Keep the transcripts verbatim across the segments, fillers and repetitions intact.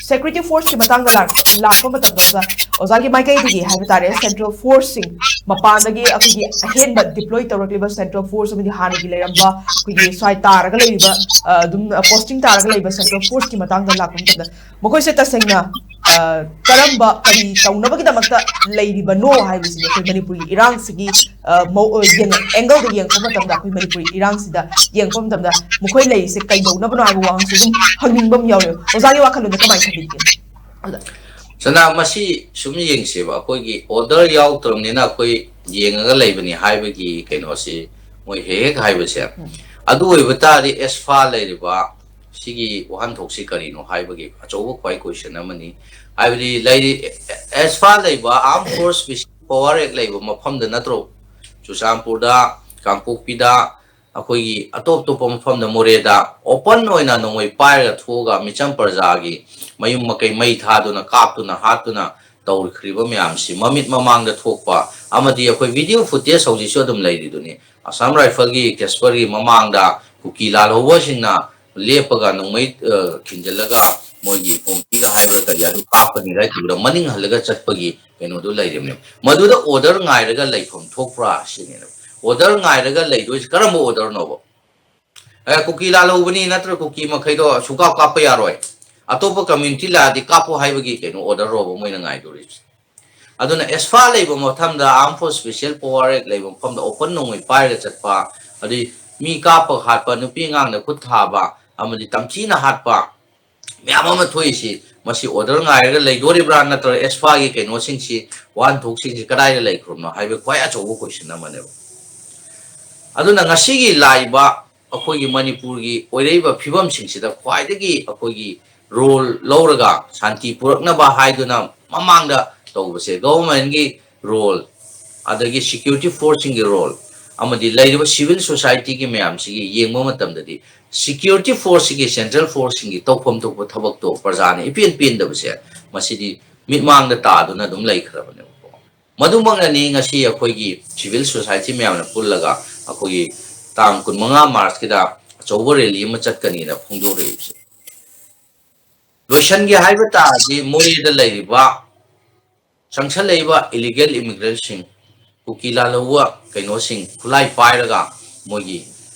Security ꯐꯣꯔꯁꯀꯤ ꯃꯇꯥꯡꯗ ꯂꯥꯛ- ꯂꯥꯛꯄ ꯃꯇꯝꯗ ꯑꯣꯖꯥ, ꯑꯣꯖꯥꯒꯤ ꯃꯥꯏꯀꯩꯗꯒꯤ ꯍꯥꯏꯕ ꯇꯥꯔꯦ, ꯁꯦꯟꯇ꯭ꯔꯦꯜ ꯐꯣꯔꯁꯁꯤꯡ, ꯃꯄꯥꯟꯗꯒꯤ ꯑꯩꯈꯣꯏꯒꯤ ꯑꯍꯦꯟꯕ ꯗꯤꯄ꯭ꯂꯣꯏ ꯇꯧꯔꯛꯂꯤꯕ ꯁꯦꯟꯇ꯭ꯔꯦꯜ ꯐꯣꯔꯁ ꯑꯃꯗꯤ ꯍꯥꯟꯅꯒꯤ ꯂꯩꯔꯝꯕ ꯑꯩꯈꯣꯏꯒꯤ ꯁ꯭ꯋꯥꯏ ꯇꯥꯔꯒ ꯂꯩꯔꯤꯕ, ꯑ, ꯑꯗꯨꯝ ꯄꯣꯁꯇꯤꯡ ꯇꯥꯔꯒ ꯂꯩꯕ ꯁꯦꯟꯇ꯭ꯔꯦꯜ ꯐꯣꯔꯁꯀꯤ ꯃꯇꯥꯡꯗ ꯂꯥꯛꯄ ꯃꯇꯝꯗ, ꯃꯈꯣꯏꯁꯦ ꯇꯁꯦꯡꯅ, ꯑ, ꯀꯔꯝꯕ, ꯀꯔꯤ ꯇꯧꯅꯕꯒꯤꯗꯃꯛꯇ ꯂꯩꯔꯤꯕꯅꯣ ꯍꯥꯏꯕꯁꯤꯅꯤ ꯑꯩꯈꯣꯏ ꯃꯅꯤꯄꯨꯔꯒꯤ ꯏꯔꯥꯡꯁꯤꯒꯤ, ꯑ, ꯃꯑꯣ-, ꯑ, ꯌꯦꯡ-, ꯑꯦꯡꯒꯜꯗ ꯌꯦꯡꯉꯛꯄ ꯃꯇꯝꯗ, ꯑꯩꯈꯣꯏ ꯃꯅꯤꯄꯨꯔꯒꯤ ꯏꯔꯥꯡꯁꯤꯗ ꯌꯦꯡꯉꯛꯄ ꯃꯇꯝꯗ ꯃꯈꯣꯏ ꯂꯩꯔꯤꯁꯦ ꯀꯩꯗꯧꯅꯕꯅꯣ ꯍꯥꯏꯕ ꯋꯥꯍꯪꯁꯨ ꯑꯗꯨꯝ ꯍꯪꯅꯤꯡꯕ ꯑꯃ ꯌꯥꯎꯋꯦꯕ꯫ ꯑꯣꯖꯥꯒꯤ ꯋꯥꯈꯜꯂꯣꯟꯗ ꯀꯃꯥꯏꯅ ꯈꯟꯕꯤꯒꯦ? ꯑꯣꯖꯥ꯫ ꯁꯅꯥ, ꯃꯁꯤ ꯁꯨꯝ ꯌꯦꯡꯁꯦꯕ, ꯑꯩꯈꯣꯏꯒꯤ ꯑꯣꯔꯗꯔ ꯌꯥꯎꯗ꯭ꯔꯕꯅꯤꯅ ꯑꯩꯈꯣꯏ ꯌꯦꯡꯉꯒ ꯂꯩꯕꯅꯤ ꯍꯥꯏꯕꯒꯤ ꯀꯩꯅꯣꯁꯤ ꯃꯣꯏ ꯍꯦꯛ ꯍꯦꯛ ꯍꯥꯏꯕꯁꯦ, ꯎꯝ꯫ ꯑꯗꯨ ꯑꯣꯏꯕ ꯇꯥꯔꯗꯤ ꯑꯦꯁꯐꯥ ꯂꯩꯔꯤꯕ ꯁꯤꯒꯤ ꯋꯥꯍꯟꯊꯣꯛꯁꯤ ꯀꯔꯤꯅꯣ ꯍꯥꯏꯕꯒꯤ ꯑꯆꯧꯕ ꯈ꯭ꯋꯥꯏ ꯀꯣꯏꯁꯟ ꯑꯃꯅꯤ꯫ ꯍꯥꯏꯕꯗꯤ ꯂꯩꯔꯤ, ꯑꯦꯁꯐꯥ ꯂꯩꯕ, ꯑꯥꯔꯝ ꯐꯣꯔꯁ ꯁ꯭ꯄꯦꯁꯤꯌꯦꯜ ꯄꯋꯥꯔ ꯑꯦꯛ ꯂꯩꯕ ꯃꯐꯝꯗ ꯅꯠꯇ꯭ꯔꯣ? ꯆꯨꯔꯆꯥꯟꯄꯨꯔꯗ, ꯀꯥꯡꯄꯣꯛꯄꯤꯗ, ꯑꯩꯈꯣꯏꯒꯤ ꯑꯇꯣꯞ ꯑꯇꯣꯞꯄ ꯃꯐꯝꯗ, ꯃꯣꯔꯦꯗ ꯑꯣꯄꯟ ꯑꯣꯏꯅ ꯅꯣꯡꯃꯩ ꯄꯥꯏꯔꯒ ꯊꯣꯛꯑꯒ ꯃꯤꯆꯝ ꯄ꯭ꯔꯖꯥꯒꯤ ꯃꯌꯨꯝ ꯃꯀꯩ ꯃꯩ ꯊꯥꯗꯨꯅ, ꯀꯥꯞꯇꯨꯅ, ꯍꯥꯠꯇꯨꯅ ꯇꯧꯈ꯭ꯔꯤꯕ ꯃꯌꯥꯝꯁꯤ ꯃꯃꯤꯠ ꯃꯃꯥꯡꯗ ꯊꯣꯛꯄ, ꯑꯃꯗꯤ ꯑꯩꯈꯣꯏ ꯚꯤꯗꯤꯑꯣ ꯐꯨꯇꯦꯖ ꯍꯧꯖꯤꯛꯁꯨ ꯑꯗꯨꯝ ꯂꯩꯔꯤꯗꯨꯅꯤ꯫ ꯑꯁꯥꯝ ꯔꯥꯏꯐꯜꯒꯤ ꯀꯦꯁꯄꯔꯒꯤ ꯃꯃꯥꯡꯗ ꯀꯨꯀꯤ ꯂꯥꯜꯍꯧꯕꯁꯤꯡꯅ ꯂꯦꯞꯄꯒ ꯅꯣꯡꯃꯩ, ꯑ, ꯈꯤꯟꯖꯤꯜꯂꯒ ꯃꯣꯏꯒꯤ ꯄꯣꯝꯄꯤꯒ ꯍꯥꯏꯕ꯭ꯔꯥ ꯀꯔꯤ, ꯑꯗꯨ ꯀꯥꯞꯀꯅꯤ ꯍꯥꯏꯔ ꯃꯅꯤꯡ ꯍꯜꯂꯒ ꯆꯠꯄꯒꯤ ꯀꯩꯅꯣꯗꯨ ꯂꯩꯔꯤꯕꯅꯦ꯫ ꯃꯗꯨꯗ ꯑꯣꯔꯗꯔ ꯉꯥꯏꯔꯒ ꯂꯩꯐꯝ ꯊꯣꯛꯄ꯭ꯔꯥ ꯁꯤꯅꯦꯕ꯫ ꯑꯣꯔꯗꯔ ꯉꯥꯏꯔꯒ ꯂꯩꯗꯣꯏꯁꯦ ꯀꯔꯝꯕ ꯑꯣꯔꯗꯔꯅꯣꯕ? ꯑꯦ, ꯀꯨꯀꯤ ꯂꯥꯜꯍꯧꯕꯅꯤ ꯅꯠꯇ꯭ꯔ ꯀꯨꯀꯤ ꯃꯈꯩꯗꯣ ꯁꯨꯡꯀꯥꯞ ꯀꯥꯞꯄ ꯌꯥꯔꯣꯏ, ꯑꯇꯣꯞꯄ ꯀꯝꯃ꯭ꯌꯨꯅꯤꯇꯤ ꯂꯥꯛꯑꯗꯤ ꯀꯥꯞꯄꯣ ꯍꯥꯏꯕꯒꯤ ꯀꯩꯅꯣ ꯑꯣꯔꯗꯔꯔꯣꯕ ꯃꯣꯏꯅ ꯉꯥꯏꯗꯣꯔꯤꯁꯦ? ꯑꯗꯨꯅ ꯑꯦꯁꯐꯥ ꯂꯩꯕ ꯃꯐꯝꯗ, ꯑꯥꯔꯝ ꯐꯣꯔꯁ ꯁ꯭ꯄꯦꯁꯤꯌꯦꯜ ꯄꯋꯥꯔ ꯑꯦꯛ ꯂꯩꯕ ꯃꯐꯝꯗ ꯑꯣꯄꯟ ꯅꯣꯡꯃꯩ ꯄꯥꯏꯔꯒ ꯆꯠꯄ, ꯑꯗꯩ ꯃꯤ ꯀꯥꯞꯄ ꯍꯥꯠꯄ, ꯅꯨꯄꯤ ꯑꯉꯥꯡꯗ ꯈꯨꯠ ꯊꯥꯕ, ꯑꯃꯗꯤ ꯇꯝꯊꯤꯅ ꯍꯥꯠꯄ ꯃꯌꯥꯝ ꯑꯃ ꯊꯣꯛꯏꯁꯤ, ꯃꯁꯤ ꯑꯣꯔꯗꯔ ꯉꯥꯏꯔꯒ ꯂꯩꯗꯣꯔꯤꯕ꯭ꯔꯥ, ꯅꯠꯇ꯭ꯔꯒ ꯑꯦꯁꯐꯥꯒꯤ ꯀꯩꯅꯣꯁꯤꯡꯁꯤ, ꯋꯥꯍꯟꯊꯣꯛꯁꯤꯡꯁꯤ ꯀꯗꯥꯏꯗ ꯂꯩꯈ꯭ꯔꯕꯅꯣ ꯍꯥꯏꯕ ꯈ꯭ꯋꯥꯏ ꯑꯆꯧꯕ ꯀꯣꯏꯁꯟ ꯑꯃꯅꯦꯕ꯫ ꯑꯗꯨꯅ ꯉꯁꯤꯒꯤ ꯂꯥꯛꯏꯕ ꯑꯩꯈꯣꯏꯒꯤ ꯃꯅꯤꯄꯨꯔꯒꯤ ꯑꯣꯏꯔꯛꯏꯕ ꯐꯤꯕꯝꯁꯤꯡꯁꯤꯗ ꯈ꯭ꯋꯥꯏꯗꯒꯤ ꯑꯩꯈꯣꯏꯒꯤ ꯔꯣꯜ ꯂꯧꯔꯒ ꯁꯥꯟꯇꯤ ꯄꯨꯔꯛꯅꯕ ꯍꯥꯏꯗꯨꯅ ꯃꯃꯥꯡꯗ ꯇꯧꯕꯁꯦ, ꯒꯚꯔꯟꯃꯦꯟꯒꯤ ꯔꯣꯜ, ꯑꯗꯒꯤ ꯁꯦꯀ꯭ꯌꯨꯔꯤꯇꯤ ꯐꯣꯔꯁꯁꯤꯡꯒꯤ ꯔꯣꯜ, ꯑꯃꯗꯤ ꯂꯩꯔꯤꯕ ꯁꯤꯚꯤꯜ ꯁꯣꯁꯥꯏꯇꯤꯒꯤ ꯃꯌꯥꯝꯁꯤꯒꯤ ꯌꯦꯡꯕ ꯃꯇꯝꯗꯗꯤ, ꯁꯦꯀ꯭ꯌꯨꯔꯤꯇꯤ ꯐꯣꯔꯁꯁꯤꯒꯤ, ꯁꯦꯟꯇ꯭ꯔꯦꯜ ꯐꯣꯔꯁꯁꯤꯡꯒꯤ ꯇꯧꯐꯝ ꯊꯣꯛꯄ ꯊꯕꯛꯇꯣ ꯄ꯭ꯔꯖꯥꯅ ꯏꯄꯦꯟ ꯄꯦꯟꯗꯕꯁꯦ, ꯃꯁꯤꯗꯤ ꯃꯤꯠꯃꯥꯡꯗ ꯇꯥꯗꯨꯅ ꯑꯗꯨꯝ ꯂꯩꯈ꯭ꯔꯕꯅꯦꯕꯀꯣ꯫ ꯃꯗꯨꯃꯛꯅꯅꯤ ꯉꯁꯤ ꯑꯩꯈꯣꯏꯒꯤ ꯁꯤꯚꯤꯜ ꯁꯣꯁꯥꯏꯇꯤ ꯃꯌꯥꯝꯅ ꯄꯨꯜꯂꯒ ꯑꯩꯈꯣꯏꯒꯤ ꯇꯥꯡ ꯀꯨꯟꯃꯉꯥ ꯃꯥꯔꯆꯀꯤꯗ ꯑꯆꯧꯕ ꯔꯦꯂꯤ ꯑꯃ ꯆꯠꯀꯅꯤꯅ ꯐꯣꯡꯗꯣꯔꯛꯏꯕꯁꯦ꯫ ꯂꯣꯏꯁꯤꯟꯒꯦ ꯍꯥꯏꯕ ꯇꯥꯔꯗꯤ ꯃꯣꯔꯦꯗ ꯂꯩꯔꯤꯕ ꯆꯪꯁꯜꯂꯛꯏꯕ ꯏꯂꯤꯒꯦꯜ ꯏꯃꯤꯒ꯭ꯔꯦꯟꯁꯤꯡ, ꯀꯨꯀꯤ ꯂꯥꯜꯍꯧꯕ ꯀꯩꯅꯣꯁꯤꯡ ꯈꯨꯠꯂꯥꯏ ꯄꯥꯏꯔꯒ ꯃꯣꯏꯒꯤ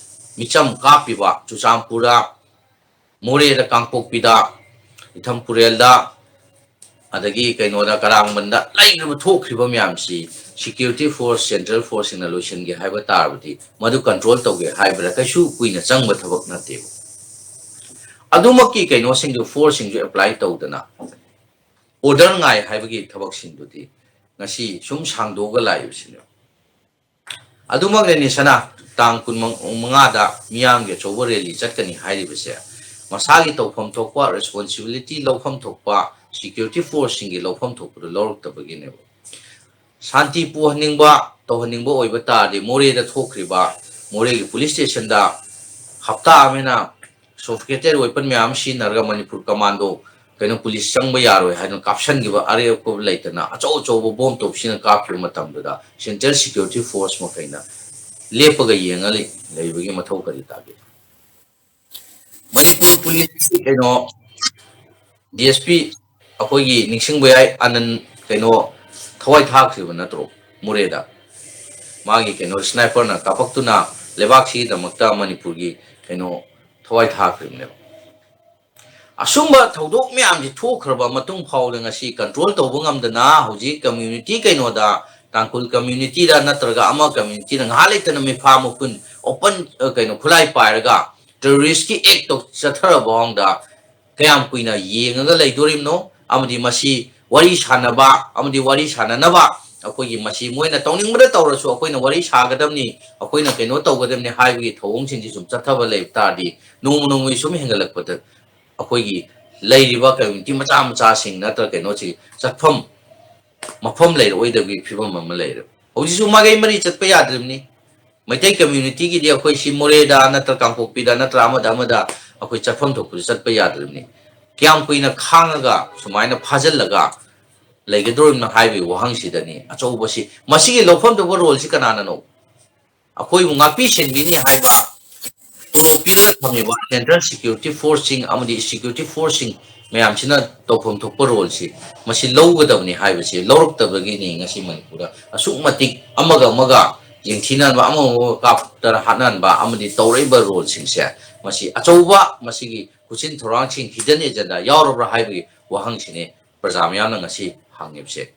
ꯃꯤꯆꯝ ꯀꯥꯞꯄꯤꯕ ꯆꯨꯔꯆꯥꯟꯄꯨꯔꯗ, ꯃꯣꯔꯦꯗ, ꯀꯥꯡꯄꯣꯛꯄꯤꯗ, ꯏꯊꯝ ꯄꯨꯔꯦꯜꯗ, ꯑꯗꯒꯤ ꯀꯩꯅꯣꯗ ꯀꯔꯥꯡꯕꯟꯗ ꯂꯩꯈ꯭ꯔꯤꯕ ꯊꯣꯛꯈ꯭ꯔꯤꯕ ꯃꯌꯥꯝꯁꯤ ꯁꯤꯀ꯭ꯌꯨꯔꯤꯇꯤ ꯐꯣꯔꯁ, ꯁꯦꯟꯇ꯭ꯔꯦꯜ ꯐꯣꯔꯁꯁꯤꯡꯅ ꯂꯣꯏꯁꯤꯟꯒꯦ ꯍꯥꯏꯕ ꯇꯥꯔꯕꯗꯤ ꯃꯗꯨ ꯀꯟꯇ꯭ꯔꯣꯜ ꯇꯧꯒꯦ ꯍꯥꯏꯕꯗ ꯀꯩꯁꯨ ꯀꯨꯏꯅ ꯆꯪꯕ ꯊꯕꯛ ꯅꯠꯇꯦꯕ꯫ ꯑꯗꯨꯃꯛꯀꯤ ꯀꯩꯅꯣꯁꯤꯡꯗꯨ, ꯐꯣꯔꯁꯁꯤꯡꯁꯨ ꯑꯦꯄ꯭ꯂꯥꯏ ꯇꯧꯗꯅ ꯑꯣꯔꯗꯔ ꯉꯥꯏ ꯍꯥꯏꯕꯒꯤ ꯊꯕꯛꯁꯤꯡꯗꯨꯗꯤ ꯉꯁꯤ ꯁꯨꯝ ꯁꯥꯡꯗꯣꯛꯑꯒ ꯂꯥꯛꯏꯕꯁꯤꯅꯦꯕ꯫ ꯑꯗꯨꯃꯛꯅꯅꯤ ꯁꯅꯥ, ꯇꯥꯡ ꯀꯨꯟꯃꯉꯥꯗ ꯃꯤꯌꯥꯝꯒꯤ ꯑꯆꯧꯕ ꯔꯦꯂꯤ ꯆꯠꯀꯅꯤ ꯍꯥꯏꯔꯤꯕꯁꯦ ꯃꯁꯥꯒꯤ ꯇꯧꯐꯝ ꯊꯣꯛꯄ ꯔꯦꯁꯄꯣꯟꯁꯤꯕꯤꯂꯤꯇꯤ ꯂꯧꯐꯝ ꯊꯣꯛꯄ ꯁꯤꯀ꯭ꯌꯨꯔꯤꯇꯤ ꯐꯣꯔꯁꯁꯤꯡꯒꯤ ꯂꯧꯐꯝ ꯊꯣꯛꯄꯗꯨ ꯂꯧꯔꯛꯇꯕꯒꯤꯅꯦꯕ꯫ ꯁꯥꯟꯇꯤ ꯄꯨꯍꯟꯅꯤꯡꯕ, ꯇꯧꯍꯟꯅꯤꯡꯕ ꯑꯣꯏꯕ ꯇꯥꯔꯗꯤ ꯃꯣꯔꯦꯗ ꯊꯣꯛꯈ꯭ꯔꯤꯕ ꯃꯣꯔꯦꯒꯤ ꯄꯨꯂꯤꯁ ꯁ꯭ꯇꯦꯁꯟꯗ ꯍꯞꯇꯥ ꯑꯃ ꯍꯦꯟꯅ ꯁꯣꯐꯤꯁꯇꯤꯀꯦꯇꯦꯗ ꯋꯦꯄꯟ ꯃꯌꯥꯝ ꯑꯃ ꯁꯤꯖꯤꯟꯅꯔꯒ ꯃꯅꯤꯄꯨꯔ ꯀꯃꯥꯟꯗꯣ ꯀꯩꯅꯣ ꯄꯨꯂꯤꯁ ꯆꯪꯕ ꯌꯥꯔꯣꯏ ꯍꯥꯏꯗꯅ ꯀꯥꯞꯁꯟꯈꯤꯕ ꯑꯔꯦꯞꯄ ꯂꯩꯇꯅ ꯑꯆꯧ ꯑꯆꯧꯕ ꯕꯣꯝ ꯇꯣꯞꯁꯤꯅ ꯀꯥꯞꯈꯤꯕ ꯃꯇꯝꯗꯨꯗ ꯁꯦꯟꯇ꯭ꯔꯦꯜ ꯁꯤꯀ꯭ꯌꯨꯔꯤꯇꯤ ꯐꯣꯔꯁ ꯃꯈꯩꯅ ꯂꯦꯞꯄꯒ ꯌꯦꯡꯉ ꯂꯩ-, ꯂꯩꯕꯒꯤ ꯃꯊꯧ ꯀꯔꯤ ꯇꯥꯒꯦ? ꯃꯅꯤꯄꯨꯔ ꯄꯨꯂꯤꯁꯀꯤ ꯀꯩꯅꯣ ꯗꯤ ꯑꯦꯁ ꯄꯤ ꯑꯩꯈꯣꯏꯒꯤ ꯅꯤꯡꯁꯤꯡꯕ ꯌꯥꯏ ꯑꯅꯟ ꯀꯩꯅꯣ ꯊꯋꯥꯏ ꯊꯥꯈ꯭ꯔꯤꯕ ꯅꯠꯇ꯭ꯔꯣ ꯃꯣꯔꯦꯗ? ꯃꯥꯒꯤ ꯀꯩꯅꯣ ꯁ꯭ꯅꯥꯏꯄꯔꯅ ꯀꯥꯞꯄꯛꯇꯨꯅ ꯂꯩꯕꯥꯛꯁꯤꯒꯤꯗꯃꯛꯇ ꯃꯅꯤꯄꯨꯔꯒꯤ ꯀꯩꯅꯣ ꯊꯋꯥꯏ ꯊꯥꯈ꯭ꯔꯤꯕꯅꯦꯕ꯫ ꯑꯁꯨꯝꯕ ꯊꯧꯗꯣꯛ ꯃꯌꯥꯝꯁꯤ ꯊꯣꯛꯈ꯭ꯔꯕ ꯃꯇꯨꯡ ꯐꯥꯎꯗ ꯉꯁꯤ ꯀꯟꯇ꯭ꯔꯣꯜ ꯇꯧꯕ ꯉꯝꯗꯅ ꯍꯧꯖꯤꯛ ꯀꯝꯃ꯭ꯌꯨꯅꯤꯇꯤ ꯀꯩꯅꯣꯗ, ꯇꯥꯡꯈꯨꯜ ꯀꯝꯃ꯭ꯌꯨꯅꯤꯇꯤꯗ ꯅꯠꯇ꯭ꯔꯒ ꯑꯃ ꯀꯝꯃ꯭ꯌꯨꯅꯤꯇꯤꯗ ꯉꯥꯏꯍꯥꯛ ꯂꯩꯇꯅ ꯃꯤꯐꯥ ꯃꯄꯨꯟ ꯑꯣꯄꯟ, ꯑ, ꯀꯩꯅꯣ ꯈꯨꯠꯂꯥꯏ ꯄꯥꯏꯔꯒ ꯇꯦꯔꯣꯔꯤꯁꯀꯤ ꯑꯦꯛꯇꯣ ꯆꯠꯊꯔꯕ ꯃꯑꯣꯡꯗ ꯀꯌꯥꯝ ꯀꯨꯏꯅ ꯌꯦꯡꯉꯒ ꯂꯩꯗꯣꯔꯤꯕꯅꯣ? ꯑꯃꯗꯤ ꯃꯁꯤ ꯋꯥꯔꯤ ꯁꯥꯟꯅꯕ ꯑꯃꯗꯤ ꯋꯥꯔꯤ ꯁꯥꯟꯅꯅꯕ ꯑꯩꯈꯣꯏꯒꯤ ꯃꯁꯤ ꯃꯣꯏꯅ ꯇꯧꯅꯤꯡꯕꯗ ꯇꯧꯔꯁꯨ ꯑꯩꯈꯣꯏꯅ ꯋꯥꯔꯤ ꯁꯥꯒꯗꯕꯅꯤ, ꯑꯩꯈꯣꯏꯅ ꯀꯩꯅꯣ ꯇꯧꯒꯗꯕꯅꯤ ꯍꯥꯏꯕꯒꯤ ꯊꯧꯑꯣꯡꯁꯤꯡꯁꯤ ꯁꯨꯝ ꯆꯠꯊꯕ ꯂꯩꯕ ꯇꯥꯔꯗꯤ ꯅꯣꯡꯃ ꯅꯣꯡꯃꯒꯤ ꯁꯨꯝ ꯍꯦꯟꯒꯠꯂꯛꯄꯗ ꯑꯩꯈꯣꯏꯒꯤ ꯂꯩꯔꯤꯕ ꯀꯝꯃ꯭ꯌꯨꯅꯤꯇꯤ ꯃꯆꯥ ꯃꯆꯥꯁꯤꯡ ꯅꯠꯇ꯭ꯔꯒ ꯀꯩꯅꯣꯁꯤ ꯆꯠꯐꯝ ꯃꯐꯝ ꯂꯩꯔꯛꯑꯣꯏꯗꯕꯒꯤ ꯐꯤꯕꯝ ꯑꯃ ꯂꯩꯔꯦ꯫ ꯍꯧꯖꯤꯛꯁꯨ ꯃꯥꯏꯀꯩ ꯃꯔꯤ ꯆꯠꯄ ꯌꯥꯗ꯭ꯔꯤꯕꯅꯤ꯫ ꯃꯩꯇꯩ ꯀꯝꯃ꯭ꯌꯨꯅꯤꯇꯤꯒꯤꯗꯤ ꯑꯩꯈꯣꯏ ꯁꯤ ꯃꯣꯔꯦꯗ ꯅꯠꯇ꯭ꯔ ꯀꯥꯡꯄꯣꯛꯄꯤꯗ ꯅꯠꯇ꯭ꯔ ꯑꯃꯗ ꯑꯃꯗ ꯑꯩꯈꯣꯏ ꯆꯠꯐꯝ ꯊꯣꯛꯄꯁꯨ ꯆꯠꯄ ꯌꯥꯗ꯭ꯔꯤꯕꯅꯤ꯫ ꯀꯌꯥꯝ ꯀꯨꯏꯅ ꯈꯥꯡꯉꯒ ꯁꯨꯃꯥꯏꯅ ꯐꯥꯖꯤꯜꯂꯒ ꯂꯩꯒꯗꯧꯔꯤꯕꯅꯣ ꯍꯥꯏꯕꯒꯤ ꯋꯥꯍꯪꯁꯤꯗꯅꯤ ꯑꯆꯧꯕꯁꯤ꯫ ꯃꯁꯤꯒꯤ ꯂꯧꯐꯝ ꯊꯣꯛꯄ ꯔꯣꯜꯁꯤ ꯀꯅꯥꯅꯅꯣ? ꯑꯩꯈꯣꯏꯕꯨ ꯉꯥꯛꯄꯤ ꯁꯦꯟꯕꯤꯅꯤ ꯍꯥꯏꯕ ꯇꯣꯂꯣꯞ ꯄꯤꯔꯒ ꯊꯝꯃꯤꯕ ꯁꯦꯟꯇ꯭ꯔꯦꯜ ꯁꯤꯀ꯭ꯌꯨꯔꯤꯇꯤ ꯐꯣꯔꯁꯁꯤꯡ ꯑꯃꯗꯤ ꯁꯤꯀ꯭ꯌꯨꯔꯤꯇꯤ ꯐꯣꯔꯁꯁꯤꯡ ꯃꯌꯥꯝꯁꯤꯅ ꯇꯧꯐꯝ ꯊꯣꯛꯄ ꯔꯣꯜꯁꯤ ꯃꯁꯤ ꯂꯧꯒꯗꯕꯅꯤ ꯍꯥꯏꯕꯁꯤ ꯂꯧꯔꯛꯇꯕꯒꯤꯅꯤ ꯉꯁꯤ ꯃꯅꯤꯄꯨꯔꯗ ꯑꯁꯨꯛ ꯃꯇꯤꯛ ꯑꯃꯒ ꯑꯃꯒ ꯌꯦꯡꯊꯤꯅꯍꯟꯕ, ꯑꯃꯒ ꯑꯃꯒ ꯀꯥꯞꯇꯅ ꯍꯥꯠꯅꯍꯟꯕ ꯑꯃꯗꯤ ꯇꯧꯔꯛꯏꯕ ꯔꯣꯜꯁꯤꯡꯁꯦ, ꯃꯁꯤ ꯑꯆꯧꯕ ꯃꯁꯤꯒꯤ ꯈꯨꯠꯁꯤꯟ ꯊꯧꯔꯥꯡꯁꯤꯡ, ꯍꯤꯗꯟ ꯑꯦꯖꯦꯟꯗꯥ ꯌꯥꯎꯔꯕ꯭ꯔꯥ ꯍꯥꯏꯕꯒꯤ ꯋꯥꯍꯪꯁꯤꯅꯤ ꯄ꯭ꯔꯖꯥ ꯃꯌꯥꯝꯅ ꯉꯁꯤ ꯍꯪꯉꯤꯕꯁꯦ꯫